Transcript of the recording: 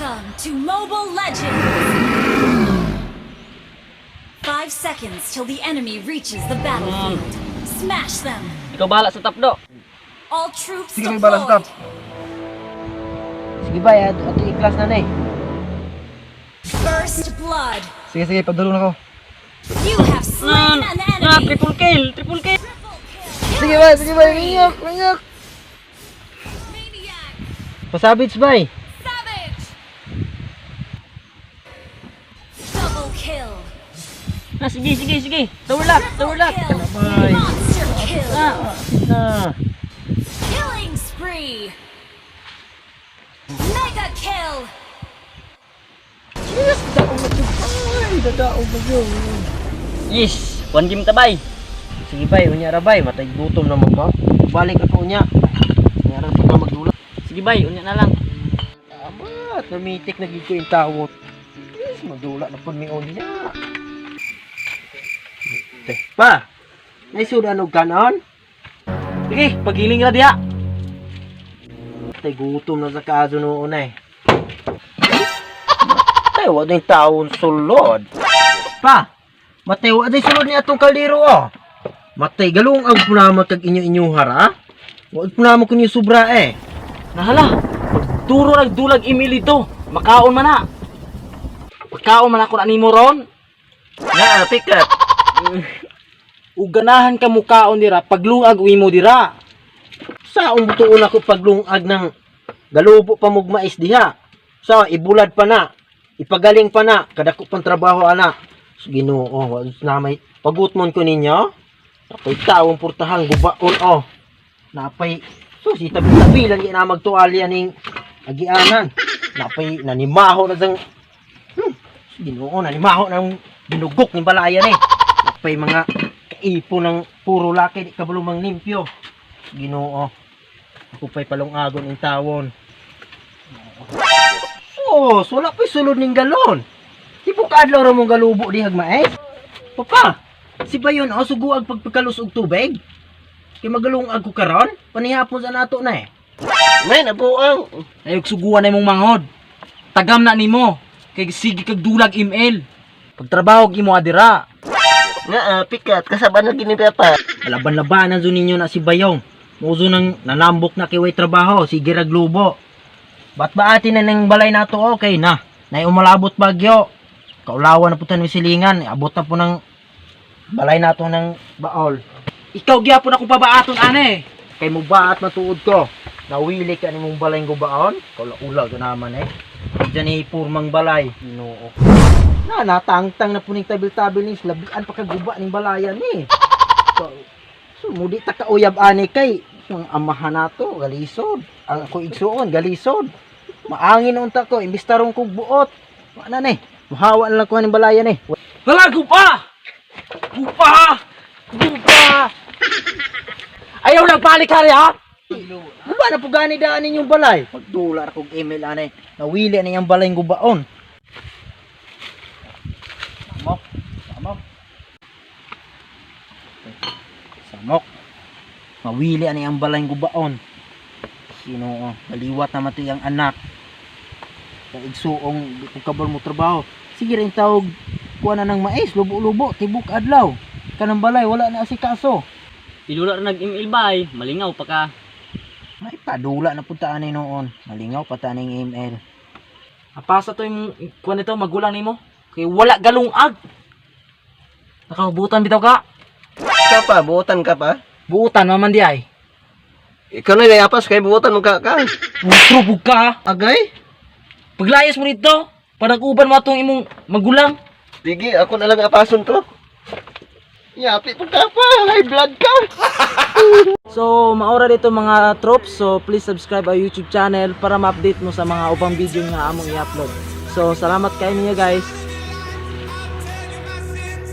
Welcome to Mobile Legends! 5 seconds till the enemy reaches the battlefield. Smash them! Ikaw bahala sa top, do. All troops Sige, may bala sa top. deployed! Sige bay, ato i-class na eh. First blood! Sige, sige, padulong na ko. You have slain an Na, enemy! triple kill, triple kill. Triple kill! Sige bay, sige bay, minyak, minyak. Maniac! Pasabits bay. Savage! Double kill! Na, sige, sige, sige. Tower lock, tower lock. Kill! Bay. Monster kill! Na. Killing spree! Mega kill! Yes, daog na jud bay. Dadaog na jud. Yes, one game tabay. Sige bay, unya ra bay, matay gutom na mo. Balik ako unya. Unya ra pa ka magdula. Sige bay, unya na lang. Amat, namitik na gid ko yung tawo. Yes, magdula na pud mi unya. Te, pa. Naisudan og kanon? Sige, pagiling ra diha. Tay gutom na sa kaso noon eh. Tay, wa din taon sulod. Pa, matay wa din sulod ni atong kaldero oh. Matay galung ang punama kag inyo-inyo hara. Wa punama kun sobra eh. Nahala, pagduro nagdulag email dito. Makaon man na. Pagkaon man ako na nimo ron. Na, pick up. Ug ganahan ka mukaon dira, paglungag uwi mo dira. Saong butuon ako paglungag ng galubo pa mog mais diha. Sa ibulad pa na, ipagaling pa na, kadako pang trabaho ana. So, Ginoo, wa na may pagutmon ko ninyo. Ako'y taong purtahan gubaon oh. Napay so si tabi-tabi lang na magtuali aning agianan. Napay nanimaho na sang Ginoo, nanimaho ng binugok ni balayan eh. Napay mga kaipo ng puro laki di kabalo mang limpyo. Ginoo. Ako pa'y palungagon in tawon. Sus, wala pa'y sulod ning galon. Di po kaadlaw ra mong galubo dihag maes. Papa, si Bayon o suguag pagpagkalus og tubig. Kay magalungag ko karon, panihapon sa nato na eh. May nabuang. Ayog suguan na imong manghod. Tagam na nimo. Kay sige kag dulag email. Pagtrabaho imo adira. Nga ah, pikat kasaba na gini papa. Laban-labanan zo ninyo na si Bayong. Muso nang nanambok na kiway trabaho, sige raglubo. Ba't ba atin na ng balay nato okay na? Nay umalabot bagyo. Kaulawan na po tayo silingan, abot na po ng balay nato ng baol. Ikaw gyapon akong pabaaton ane. Kay mo ba at matuod ko? Nawili ka ni mong balay gubaon? Kaula-ula ko naman eh. Diyan eh, purmang balay. Ginoo. Na, natangtang na po ning tabil-tabil ni labian pa kaguba ning balayan eh. So mudi ta kauyab ani kay ang amahan nato galisod. Ang ako igsuon galisod. Maangin unta ko imbis tarong kog buot. Wa na ni. Muhawa na lang ko ning balayan eh. Hala gupa. Gupa. Gupa. Ayaw lang balik hari ha. Guba na po gani daan ninyong balay. Magdula ra kog email ani. Nawili na niyang balay gubaon. Samok, samok. Samok. Mawili ani ang balay gubaon. Sino oh, baliwat naman to iyang anak. Kung igsuong di ko kabal mo trabaho. Sige rin tawag kuha na ng mais, lubo-lubo, tibok adlaw. Kanang balay wala na asikaso. Ilula ra nag-email bay, malingaw pa ka. May padula na punta ani noon. Malingaw pa ta ning email. Apasa to yung kuan nito magulang nimo. Kay wala galungag. Nakabutan bitaw ka. Ka pa, buotan ka pa. Buutan maman di ay. Ikaw na gayapas kay buotan mo ka ka. Putro bug ka. Agay. Paglayas mo dito, panag-uban mo atong imong magulang. Sige, ako na lang apason to. Yapi po ka pa, high blood ka. So, maora dito mga troops. So, please subscribe our YouTube channel para ma-update mo sa mga upang video nga among i-upload. So, salamat kayo ninyo guys.